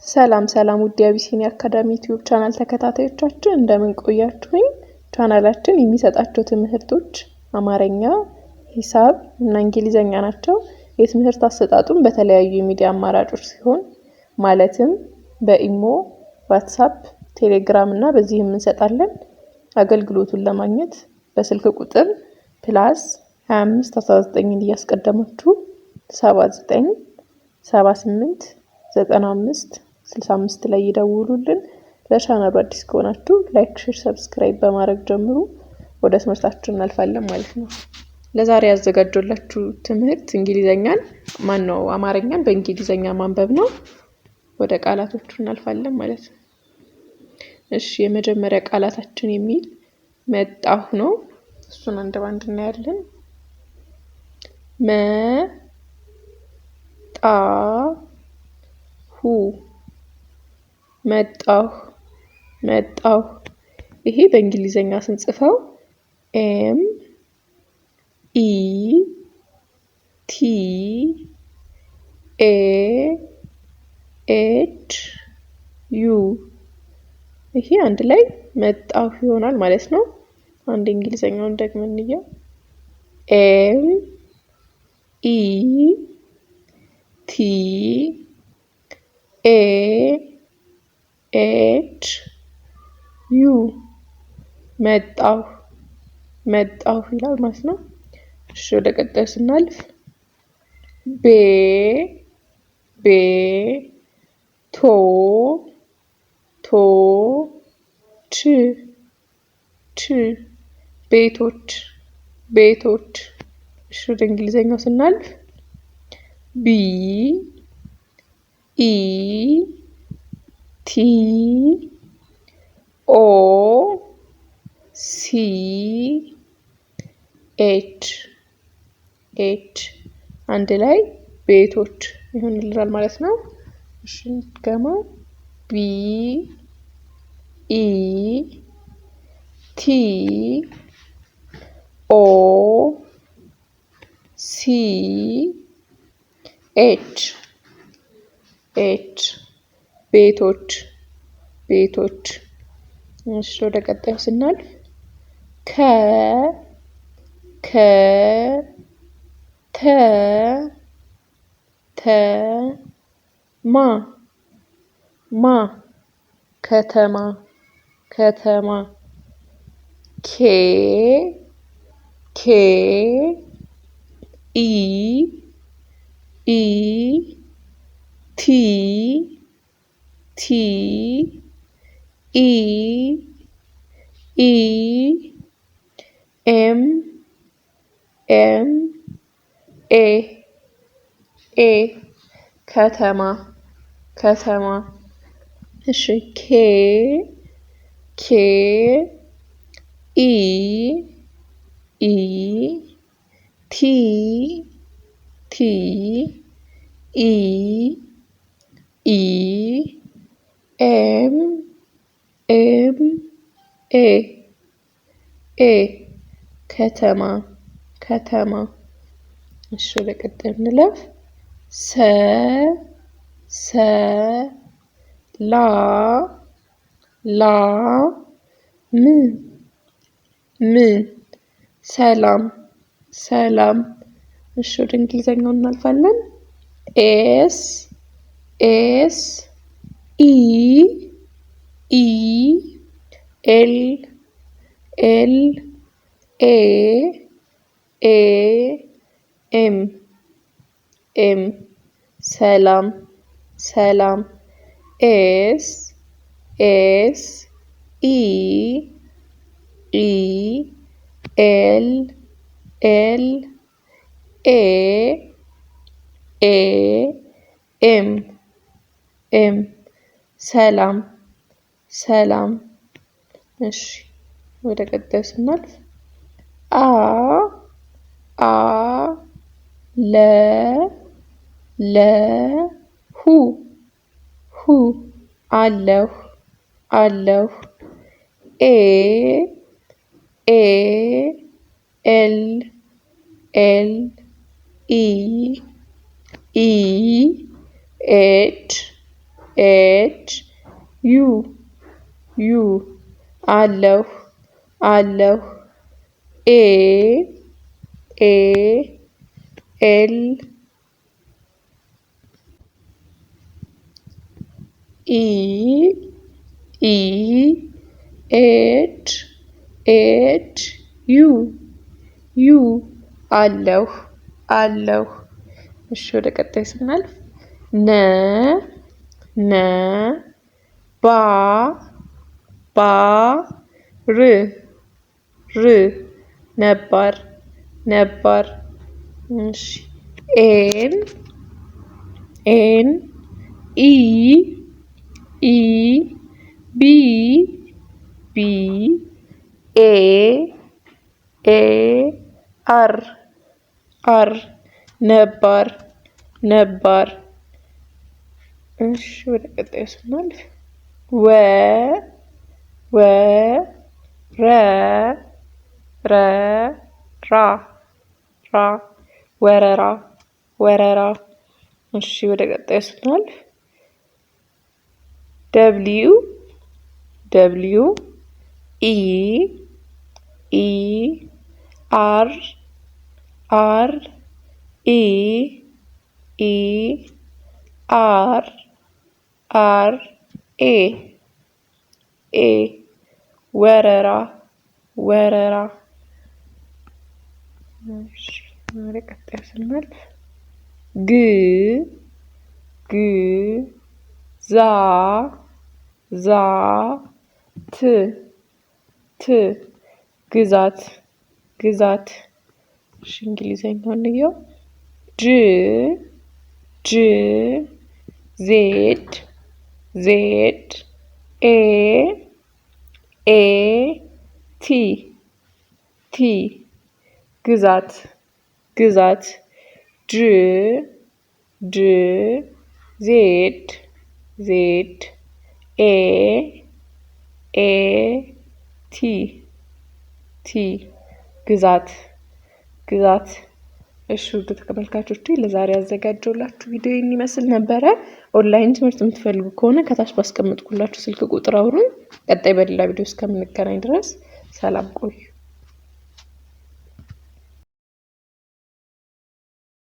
ሰላም ሰላም ውድ የአቢሲኒያ አካዳሚ ዩቲዩብ ቻናል ተከታታዮቻችን፣ እንደምን ቆያችሁኝ? ቻናላችን የሚሰጣቸው ትምህርቶች አማርኛ፣ ሂሳብ እና እንግሊዘኛ ናቸው። የትምህርት አሰጣጡም በተለያዩ የሚዲያ አማራጮች ሲሆን ማለትም በኢሞ፣ ዋትሳፕ፣ ቴሌግራም እና በዚህም እንሰጣለን። አገልግሎቱን ለማግኘት በስልክ ቁጥር +25 19ን እያስቀደማችሁ 79 78 95 65 ላይ ይደውሉልን። ለቻናሉ አዲስ ከሆናችሁ like፣ share፣ subscribe በማድረግ ጀምሩ። ወደ ትምህርታችን እናልፋለን ማለት ነው። ለዛሬ ያዘጋጀላችሁ ትምህርት እንግሊዘኛን ማን ነው አማርኛን በእንግሊዘኛ ማንበብ ነው። ወደ ቃላቶቹ እናልፋለን ማለት ነው። እሺ፣ የመጀመሪያ ቃላታችን የሚል መጣሁ ነው። እሱን አንድ ባንድ እናያለን። መ ጣ ሁ፣ መጣሁ መጣሁ። ይሄ በእንግሊዘኛ ስንጽፈው M E T A H U፣ ይሄ አንድ ላይ መጣሁ ይሆናል ማለት ነው። አንድ እንግሊዘኛውን ደግመን እንየው። M E T A H U፣ መጣሁ መጣሁ ይላል ማለት ነው። እሺ፣ ወደ ቀጣዩ ስናልፍ ቤ ቤ ቶ ቶ ች ች፣ ቤቶች ቤቶች። እሺ፣ ወደ እንግሊዘኛው ስናልፍ B E T O C H H፣ አንድ ላይ ቤቶች ይሆንልናል ማለት ነው። እሺ፣ ገማ B E T O C H H፣ ቤቶች ቤቶች። እሺ፣ ወደ ቀጣዩ ስናልፍ ከ ከ ተ ተ ማ ማ፣ ከተማ ከተማ። K K E E T T E E M M A A፣ ከተማ ከተማ። እሺ፣ K K E E T T E E M M A A፣ ከተማ ከተማ። እሺ፣ ወደ ቀጣዩ እንለፍ። ሰ ሰ ላ ላ ም ም፣ ሰላም ሰላም። እሺ፣ ወደ እንግሊዘኛው እናልፋለን። S S E E L L A A M M፣ ሰላም ሰላም። S S E E L L A A M M፣ ሰላም ሰላም። እሺ፣ ወደ ቀጣዩ ስናልፍ አ አ ለ ለ ሁ ሁ፣ አለሁ አለሁ። A A L L E E H H U U አለሁ አለሁ። A A L E E H H U U አለሁ አለሁ። እሺ ወደ ቀጣይ ስናልፍ ነ ነ ባ ባ ር ር ነባር ነባር። እሺ N N E E B B A A R R ነባር ነባር። እሺ ወደ ቀጣዩ ስናልፍ ወ ወ ረ ረ ራ ራ ወረራ ወረራ። እሺ ወደ ቀጣዩ ስናልፍ W W E E R R E E R R A A ወረራ ወረራ። እሺ ወደ ቀጣዩ ስናልፍ ግ ግ ዛ ዛ ት ት ግዛት ግዛት። እሺ እንግሊዘኛውን እንየው። G G Z Z A A T T ግዛት ግዛት። G G Z Z A A T T ግዛት ግዛት። እሺ ውድ ተመልካቾቼ ለዛሬ ያዘጋጀሁላችሁ ቪዲዮ ይህን ይመስል ነበረ። ኦንላይን ትምህርት የምትፈልጉ ከሆነ ከታች ባስቀመጥኩላችሁ ስልክ ቁጥር አውሩኝ። ቀጣይ በሌላ ቪዲዮ እስከምንገናኝ ድረስ ሰላም ቆዩ።